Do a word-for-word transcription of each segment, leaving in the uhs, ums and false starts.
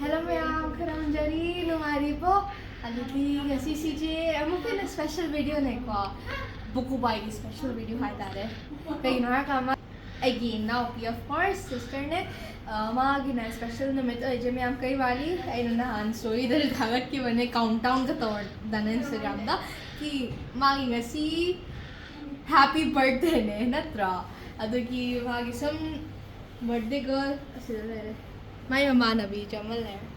Hello ꯃꯌꯥꯝ, ꯈꯨꯔꯨꯝꯖꯔꯤ, ꯅꯨꯡꯉꯥꯏꯔꯤꯕꯣ? ꯑꯗꯨꯗꯤ ꯉꯁꯤꯁꯤꯁꯦ ꯑꯃꯨꯛꯀ ꯍꯦꯟꯅ special videoꯅꯦꯀꯣ, ꯕꯣꯀꯨꯕꯥꯏꯒꯤ special video ꯍꯥꯏꯇꯥꯔꯦ꯫ ꯀꯩꯒꯤꯅꯣ ꯍꯥꯏꯔꯀꯥꯟꯗ ꯑꯩꯒꯤ ꯏꯅꯥꯎꯄꯤ, of course, sisterꯅꯦ꯫ ꯑ, ꯃꯥꯒꯤꯅ special ꯅꯨꯃꯤꯠ ꯑꯣꯏꯖꯩ ꯃꯌꯥꯝ꯫ ꯀꯩ ꯋꯥꯔꯤ? ꯑꯩꯅ ꯅꯍꯥꯟ storyꯗꯁꯨ ꯊꯥꯒꯠꯈꯤꯕꯅꯦ, countdownꯒ ꯇꯧꯗꯅ Instagramꯗ꯫ ꯀꯤ ꯃꯥꯒꯤ ꯉꯁꯤ happy birthdayꯅꯦ ꯅꯠꯇ꯭ꯔꯣ? ꯑꯗꯨꯒꯤ ꯃꯥꯒꯤ ꯁꯨꯝ birthday girl ꯑꯁꯤꯗ ꯂꯩꯔꯦ꯫ ꯃꯥꯏ ꯃꯃꯥꯟꯅꯕꯤꯁꯨ ꯑꯃ ꯂꯩꯔꯦ꯫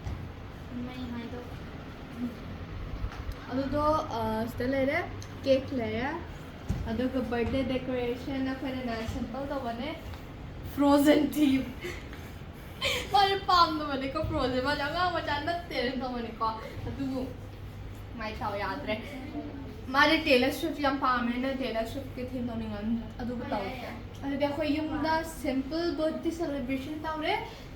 ꯃꯩ ꯍꯥꯏꯗꯣꯛ꯫ ꯑꯗꯨꯗꯣ, ꯑ, ꯁꯤꯗ ꯂꯩꯔꯦ, cake ꯂꯩꯔꯦ, ꯑꯗꯨꯒ birthday decoration ꯑꯩꯈꯣꯏꯅ simple ꯇꯧꯕꯅꯦ, Frozen theme꯫ ꯃꯥꯁꯦ ꯄꯥꯝꯗꯕꯅꯦꯀꯣ Frozen, ꯃꯥꯁꯦ ꯑꯉꯥꯡ ꯃꯆꯥ ꯅꯠꯇꯦꯅ ꯇꯧꯕꯅꯦꯀꯣ, ꯑꯗꯨꯕꯨ ꯃꯥꯏ ꯊꯥꯎ ꯌꯥꯗ꯭ꯔꯦ꯫ ꯃꯥꯁꯦ Taylor Swift ꯌꯥꯝ ꯄꯥꯝꯃꯦꯅ Taylor Swiftꯀꯤ theme ꯇꯧꯅꯤꯡꯉꯝꯅꯤ, ꯑꯗꯨꯕꯨ ꯇꯧꯗ꯭ꯔꯦ꯫ ꯑꯗꯨꯗꯤ ꯑꯩꯈꯣꯏ ꯌꯨꯝꯗ simple birthday celebration ꯇꯧꯔꯦ꯫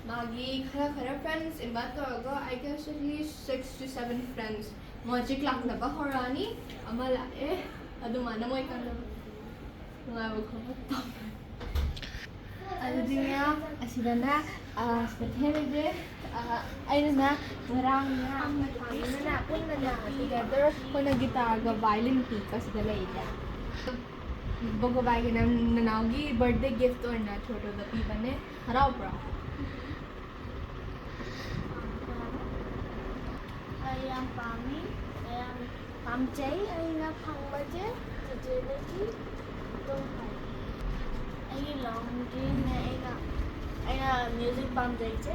ꯃꯥꯒꯤ ꯈꯔ ꯈꯔ friends invite ꯇꯧꯔꯒ, I guess at least six to seven friends ꯃꯣꯖꯤꯛ ꯂꯥꯛꯅꯕ ꯍꯧꯔꯛꯑꯅꯤ꯫ ꯑꯃ ꯂꯥꯛꯑꯦ, ꯑꯗꯨꯃꯥꯏꯅ ꯃꯣꯏ ꯀꯟꯅ ꯅꯨꯡꯉꯥꯏꯕ ꯈꯣꯠꯄ ꯇꯧꯔꯦ꯫ ꯑꯗꯨꯗꯤꯅꯦ, ꯑꯁꯤꯗꯅ, ꯑ, ꯁꯤꯗ ꯊꯦꯝꯃꯤꯁꯦ, ꯑ, ꯑꯩꯅꯅ ꯉꯔꯥꯡꯅ ꯑꯩꯈꯣꯏ ꯐꯥꯃꯤꯂꯤꯅ ꯄꯨꯟꯅꯅꯦ together ꯑꯩꯈꯣꯏꯅ guitarꯒ violin ꯄꯤꯀꯣ ꯁꯤꯗ ꯂꯩꯔꯤꯁꯦ꯫ ꯕꯣꯀꯨꯕꯥꯏꯒꯤ ꯅꯪ ꯅꯅꯥꯎꯒꯤ birthday gift ꯑꯣꯏꯅ ꯊꯣꯇꯣꯗ ꯄꯤꯕꯅꯦ꯫ ꯍꯔꯥꯎꯕ꯭ꯔꯣ? ꯑꯩ ꯌꯥꯝ ꯄꯥꯝꯃꯤ, ꯑꯩ ꯌꯥꯝ ꯄꯥꯝꯖꯩ꯫ ꯑꯩꯅ ꯐꯪꯕꯁꯦ ꯆꯦꯆꯦꯗꯒꯤ ꯑꯗꯨꯝ ꯐꯪꯉꯤ꯫ ꯑꯩꯒꯤ long dreamꯅꯦ ꯑꯩꯅ, ꯑꯩꯅ music ꯄꯥꯝꯖꯩꯁꯦ꯫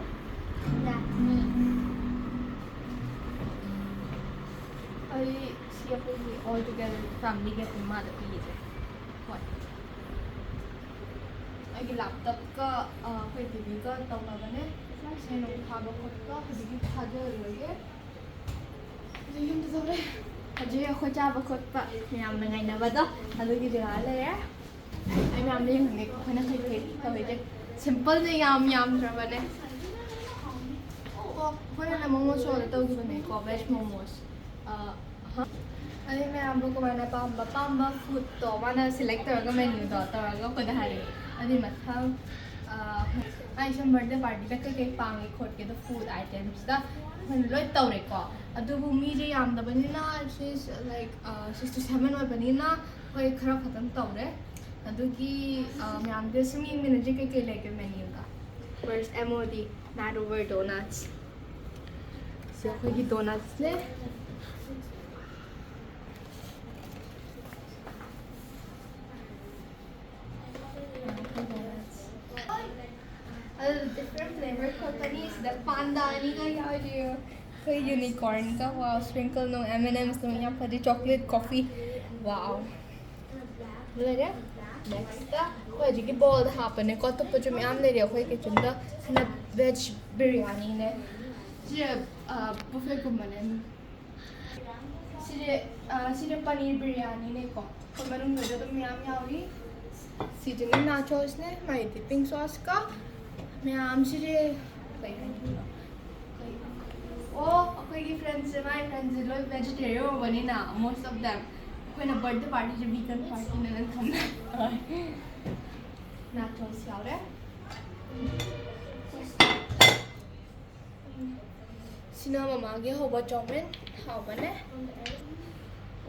ꯌꯥꯅꯤ꯫ ꯑꯩ ꯁꯤ ꯑꯩꯈꯣꯏꯒꯤ all together family gift ꯃꯥꯗ ꯄꯤꯔꯤꯁꯦ꯫ ꯍꯣꯏ꯫ ꯑꯩꯒꯤ laptopꯀ, ꯑ, ꯑꯩꯈꯣꯏ ꯇꯤꯚꯤꯒ ꯇꯧꯅꯕꯅꯦ꯫ ꯁꯦꯟ ꯅꯨꯡ ꯊꯥꯕ ꯈꯣꯠꯄ ꯍꯧꯖꯤꯛꯇꯤ ꯊꯥꯖꯔꯔꯣꯏꯒꯦ꯫ ꯍꯧꯖꯤꯛ ꯌꯨꯝꯗ ꯆꯠꯂꯦ꯫ ꯍꯧꯖꯤꯛ ꯑꯩꯈꯣꯏ ꯆꯥꯕ ꯈꯣꯠꯄ ꯃꯌꯥꯝꯅ ꯉꯥꯏꯅꯕꯗꯣ ꯑꯗꯨꯒꯤ ꯖꯒꯥ ꯂꯩꯔꯦ꯫ ꯑꯩ ꯃꯌꯥꯝꯗ ꯌꯦꯡꯍꯟꯒꯦꯀꯣ ꯑꯩꯈꯣꯏꯅ ꯀꯩ ꯀꯩ ꯇꯧꯔꯤꯁꯦ꯫ Simpleꯁꯦ ꯌꯥꯝ ꯌꯥꯝꯗ꯭ꯔꯕꯅꯦ꯫ ꯑꯣ, ꯑꯩꯈꯣꯏꯅ momos order ꯇꯧꯈꯤꯕꯅꯦꯀꯣ, veg momos꯫ ꯑ, ꯑꯍ꯫ ꯑꯩ ꯃꯌꯥꯝꯕꯨ ꯀꯃꯥꯏꯅ ꯄꯥꯝꯕ ꯄꯥꯝꯕ foodꯇꯣ ꯃꯥꯅ select ꯇꯧꯔꯒ menuꯗꯣ ꯇꯧꯔꯒ ꯑꯩꯈꯣꯏꯗ ꯍꯥꯏꯔꯛꯑꯦ꯫ ꯑꯗꯨꯏ ꯃꯊꯪ, ꯑ, ꯑꯩ ꯁꯨꯝ ꯕꯔꯊꯗꯦ ꯄꯥꯔꯇꯤꯗ ꯀꯩꯀꯩ ꯄꯥꯡꯉꯦ ꯈꯣꯠꯀꯦꯗꯣ ꯐꯨꯗ ꯑꯥꯏꯇꯦꯝꯁꯇ ꯑꯩꯈꯣꯏꯅ ꯂꯣꯏ ꯇꯧꯔꯦꯀꯣ꯫ ꯑꯗꯨꯕꯨ ꯃꯤꯁꯦ ꯌꯥꯝꯗꯕꯅꯤꯅ, ꯁꯤꯁ ꯂꯥꯏꯛ ꯁꯤꯛꯁ ꯇꯨ ꯁꯚꯦꯟ ꯑꯣꯏꯕꯅꯤꯅ ꯑꯩꯈꯣꯏ ꯈꯔ ꯈꯛꯇꯪ ꯇꯧꯔꯦ꯫ ꯑꯗꯨꯒꯤ ꯃꯌꯥꯝꯗ ꯁꯨꯝ ꯌꯦꯡꯃꯤꯟꯅꯁꯦ ꯀꯩꯀꯩ ꯂꯩꯒꯦ ꯃꯦꯅ꯭ꯌꯨꯗ꯫ First M O D, Mad Over Donuts. ꯁꯤ ꯑꯩꯈꯣꯏꯒꯤ ꯗꯣꯅꯠꯁꯅꯦ꯫ ꯑꯗꯨ ꯗꯤꯐ꯭ꯔꯦꯟ ꯐ꯭ꯂꯦꯚꯔ ꯈꯛꯇꯅꯤ꯫ ꯁꯤꯗ ꯄꯥꯟꯗꯥ ꯑꯅꯤꯒ ꯌꯥꯎꯔꯤ꯫ ꯑꯩꯈꯣꯏ ꯌꯨꯅꯤꯀꯣꯔꯟꯒ, ꯋꯥꯎ, ꯁ꯭ꯄ꯭ꯔꯤꯡꯀꯜ ꯅꯨꯡ, ꯑꯦꯝ ꯑꯦꯟ ꯑꯦꯝꯁ ꯅꯨꯡ ꯌꯥꯝ ꯐꯖꯩ꯫ Chocolate coffee. ꯋꯥꯎ꯫ ꯂꯣꯏꯔꯦ꯫ ꯅꯦꯛꯁꯇ ꯑꯩꯈꯣꯏ ꯍꯧꯖꯤꯛꯀꯤ ꯕꯣꯜꯗ ꯍꯥꯞꯄꯅꯦꯀꯣ꯫ ꯑꯇꯣꯞꯄꯁꯨ ꯃꯌꯥꯝ ꯂꯩꯔꯤ ꯑꯩꯈꯣꯏ ꯀꯤꯆꯟꯗ꯫ ꯁꯤꯅ ꯚꯦꯖ ꯕꯤꯔꯌꯥꯅꯤꯅꯦ꯫ ꯁꯤꯁꯦ ꯕꯨꯐꯦꯠꯀꯨꯝꯕꯅꯦ꯫ ꯁꯤꯁꯦ ꯁꯤꯁꯦ ꯄꯅꯤꯔ ꯕꯤꯔꯌꯥꯅꯤꯅꯦꯀꯣ꯫ ꯑꯩꯈꯣꯏ ꯃꯅꯨꯡꯗꯁꯨ ꯑꯗꯨꯝ ꯃꯌꯥꯝ ꯌꯥꯎꯔꯤ꯫ ꯁꯤꯁꯤꯅ ꯅꯥꯆꯣꯁꯅꯦ, ꯃꯥꯏ ꯗꯤꯞꯄꯤꯡ ꯁꯣꯁꯀ ꯃꯌꯥꯝꯁꯤꯗꯤ ꯀꯩ ꯍꯥꯏꯗꯣꯏꯅꯣ? ꯑꯣ, ꯑꯩꯈꯣꯏꯒꯤ ꯐ꯭ꯔꯦꯟꯁꯁꯦ, ꯃꯥꯏ ꯐ꯭ꯔꯦꯟꯁꯁꯦ ꯂꯣꯏ ꯚꯦꯖꯤꯇꯦꯔꯤꯌꯟ ꯑꯣꯏꯕꯅꯤꯅ, most of them꯫ ꯑꯩꯈꯣꯏꯅ ꯕꯔꯊꯗꯦ ꯄꯥꯔꯇꯤꯁꯦ ꯚꯤꯒꯟ ꯄꯥꯔꯇꯤꯅꯦꯅ ꯊꯝꯃꯦ꯫ ꯅꯥꯆꯣꯁ ꯌꯥꯎꯔꯦ꯫ ꯁꯤꯅ ꯃꯃꯥꯒꯤ ꯍꯧꯕ ꯆꯧꯃꯤꯟ, ꯍꯥꯎꯕꯅꯦ꯫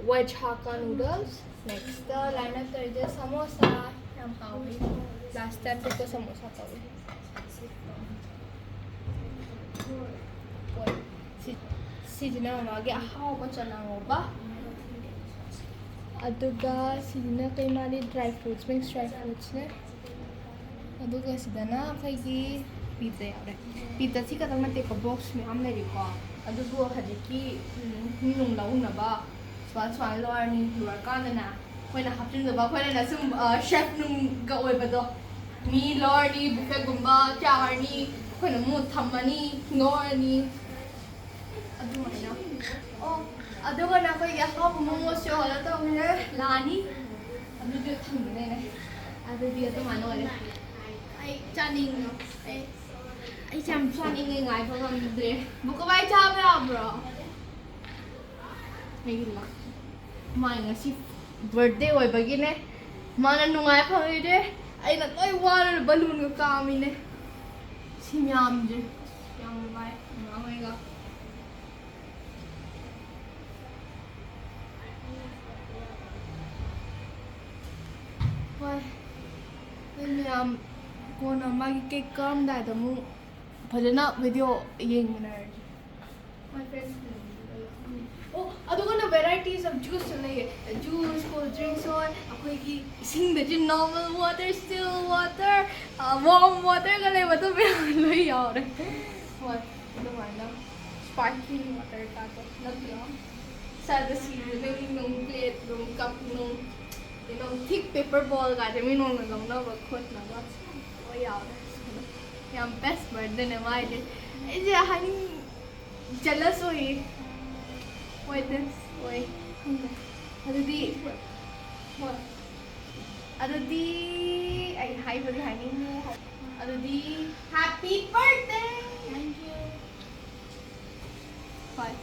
Veg hakka noodles. Next line up ꯇꯧꯔꯤꯁꯦ ꯁꯃꯣꯁꯥ꯫ ꯌꯥꯝ ꯍꯥꯎꯋꯤ꯫ ꯂꯥꯁ ꯇꯥꯏꯝꯗꯀꯣ ꯁꯃꯣꯁꯥ ꯇꯧꯋꯤ꯫ ꯁꯤ-, ꯁꯤꯁꯤꯅ ꯃꯃꯥꯒꯤ ꯑꯍꯥꯎꯕ ꯆꯅꯥ ꯉꯧꯕ꯫ ꯑꯗꯨꯒ ꯁꯤꯁꯤꯅ ꯀꯩ ꯃꯥꯜꯂꯤ? ꯗ꯭ꯔꯥꯏ ꯐ꯭ꯔꯨꯠꯁ, ꯃꯤꯛꯁ ꯗ꯭ꯔꯥꯏ ꯐ꯭ꯔꯨꯠꯁꯅꯦ꯫ ꯑꯗꯨꯒ ꯁꯤꯗꯅ ꯑꯩꯈꯣꯏꯒꯤ ꯄꯤꯖꯥ ꯌꯥꯎꯔꯦ꯫ ꯄꯤꯖꯥ ꯁꯤ ꯈꯛꯇꯪ ꯅꯠꯇꯦꯀꯣ, ꯕꯣꯛꯁ ꯃꯌꯥꯝ ꯂꯩꯔꯤꯀꯣ꯫ ꯑꯗꯨꯕꯨ ꯍꯧꯖꯤꯛꯀꯤ, ꯎꯝ, ꯃꯤ ꯅꯨꯡ ꯂꯧꯅꯕ ꯁꯨꯃꯥꯏ ꯁꯨꯃꯥꯏꯅ ꯂꯧꯔꯅꯤ꯫ ꯂꯣꯏꯔꯀꯥꯟꯗꯅꯦ ꯑꯩꯈꯣꯏꯅ ꯍꯥꯞꯆꯤꯟꯗꯕ, ꯑꯩꯈꯣꯏꯅ ꯁꯨꯝ, ꯑ, ꯆꯦꯐ ꯅꯨꯡꯒ ꯑꯣꯏꯕꯗꯣ, ꯃꯤ ꯂꯧꯔꯅꯤ, ꯕꯨꯐꯦꯠꯀꯨꯝꯕ ꯆꯥꯔꯅꯤ, ꯑꯩꯈꯣꯏꯅ ꯑꯃꯨꯛ ꯊꯝꯃꯅꯤ, ꯂꯧꯔꯅꯤ꯫ ꯑꯗꯨꯃꯥꯏꯅ꯫ ꯑꯣ, ꯑꯗꯨꯒ ꯅꯈꯣꯏꯒꯤ ꯑꯍꯥꯎꯕ ꯃꯣꯃꯣꯁꯨ ꯑꯣꯔꯗꯔ ꯇꯧꯕꯤꯔꯦ, ꯂꯥꯛꯑꯅꯤ꯫ ꯑꯗꯨꯁꯨ ꯊꯝꯕꯤꯔꯦꯅꯦ꯫ ꯑꯗꯨꯗꯤ ꯑꯗꯨꯃꯥꯏꯅ ꯑꯣꯏꯔꯦ꯫ ꯑꯩ ꯆꯥꯅꯤꯡꯉꯦ꯫ ꯑꯩ, ꯑꯩꯁꯦ ꯌꯥꯝ ꯆꯥꯅꯤꯡꯉꯦ, ꯉꯥꯏꯕ ꯉꯝꯗ꯭ꯔꯦ꯫ ꯕꯨꯀꯨꯕꯥꯏ ꯆꯥꯕ ꯌꯥꯕ꯭ꯔꯣ? ꯑꯩꯒꯤ ꯂꯥꯛ-, ꯃꯥꯏ ꯉꯁꯤ ꯕꯔꯊꯗꯦ ꯑꯣꯏꯕꯒꯤꯅꯦ, ꯃꯥꯅ ꯅꯨꯡꯉꯥꯏ ꯐꯪꯉꯤꯁꯦ꯫ ꯑꯩꯅ ꯂꯣꯏ ꯋꯥꯔ ꯕꯂꯨꯟꯒ ꯀꯥꯝꯃꯤꯅꯦ꯫ ꯃꯌꯥꯝꯁꯦ ꯌꯥꯝ ꯅꯨꯡꯉꯥꯏ, ꯃꯌꯥꯝ ꯑꯣꯏꯒ꯫ ꯍꯣꯏ, ꯑꯩꯈꯣꯏ ꯃꯌꯥꯝ ꯀꯣꯟꯅ ꯃꯥꯒꯤ ꯀꯦꯛ ꯀꯛꯑꯝꯗꯥꯏꯗ ꯑꯃꯨꯛ ꯐꯖꯅ ꯚꯤꯗꯤꯑꯣ ꯌꯦꯡꯃꯤꯟꯅꯔꯁꯦ꯫ My friends, ꯑꯣ, ꯑꯗꯨꯒꯅ varieties of juice ꯁꯨ ꯂꯩꯌꯦ꯫ Juice, cold drinks, ꯍꯣꯏ, ꯑꯩꯈꯣꯏꯒꯤ ꯏꯁꯤꯡꯗꯁꯨ normal water, still water, warm water ꯒ ꯂꯩꯕꯗꯣ ꯃꯌꯥꯝ ꯂꯣꯏ ꯌꯥꯎꯔꯦ꯫ ꯍꯣꯏ, ꯑꯗꯨꯃꯥꯏꯅ sparkling water ꯀꯥꯗꯣ ꯅꯠꯇ꯭ꯔꯣ? ꯁꯥꯗ ꯁꯤꯗ ꯅꯪ ꯅꯨꯡ plate ꯅꯨꯡ cup ꯅꯨꯡ, you know, thick paper bowl ꯒꯥꯁꯦ ꯃꯤ ꯅꯣꯡꯅ ꯂꯧꯅꯕ ꯈꯣꯠꯅꯕ ꯂꯣꯏ ꯌꯥꯎꯔꯦ꯫ ꯌꯥꯝ best birthday ꯅꯦ ꯃꯥꯏꯗꯤ꯫ ꯑꯩꯁꯦ ꯍꯥꯏꯅꯤꯡ-, jealous ꯑꯣꯏꯌꯦ꯫ ꯍꯣꯏ, ꯗꯦꯁ ꯑꯣꯏ꯫ ꯈꯪꯗꯦ꯫ ꯑꯗꯨꯗꯤ, ꯍꯣꯏ꯫ ꯑꯗꯨꯗꯤ ꯑꯩ ꯍꯥꯏꯕꯗꯤ ꯍꯥꯏꯅꯤꯡꯉꯦ꯫ ꯑꯗꯨꯗꯤ happy birthday! Thank you. ꯍꯣꯏ꯫